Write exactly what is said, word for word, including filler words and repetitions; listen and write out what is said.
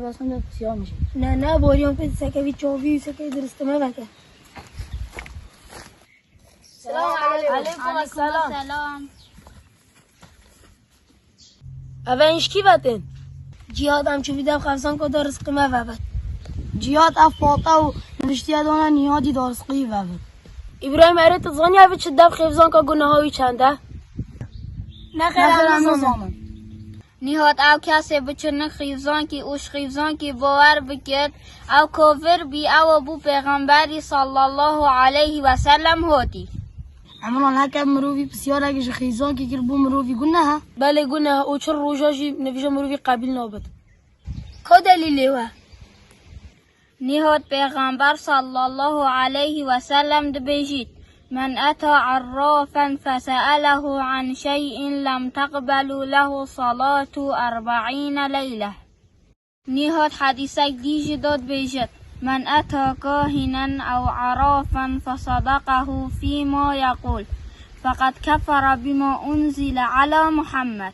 Aslında siyamışım. Ne, ne, boryan pê sekevî çavî û sekevî diristime veke. Selam aleykum. Aleykum selam. Ev en ji kî ve tên? Cihad, em çi vî dev xevzanka da rizqî me vebet. Cihad, ev pata û niviştiye dana Nihadî da rizqî vebet. Îbrahîm, erê tu zaniye ev çi dev xevzanka gunaha wî çend e? Nexêr, em nizanin. Nihad ew kesê biçinik xîvzankî û ji xîvzankî bawer bikit, ew kafir bî, ew bû pêxemberî sallallahu aleyhi ve sellem hotî. Emran, heke mirovî pisyarek ji xîvzankî kir, bû mirovî guneh e? Belê guneh e û çil roja jî nivîja mirovî qebîl nabit. Ka delîlê we? Nihad pêxember sallallahu aleyhi ve sellem dibêjît: "Men eta arrafan feseelehu an şey'in lem teqbelu lehu salatu erba'îne leyle." Nihad hedîsek dî jî da dibêjit: "Men eta kahinen ew arafan fesadaqehu fîma yequl, feqed kefere bîma unzile ala Muhammed."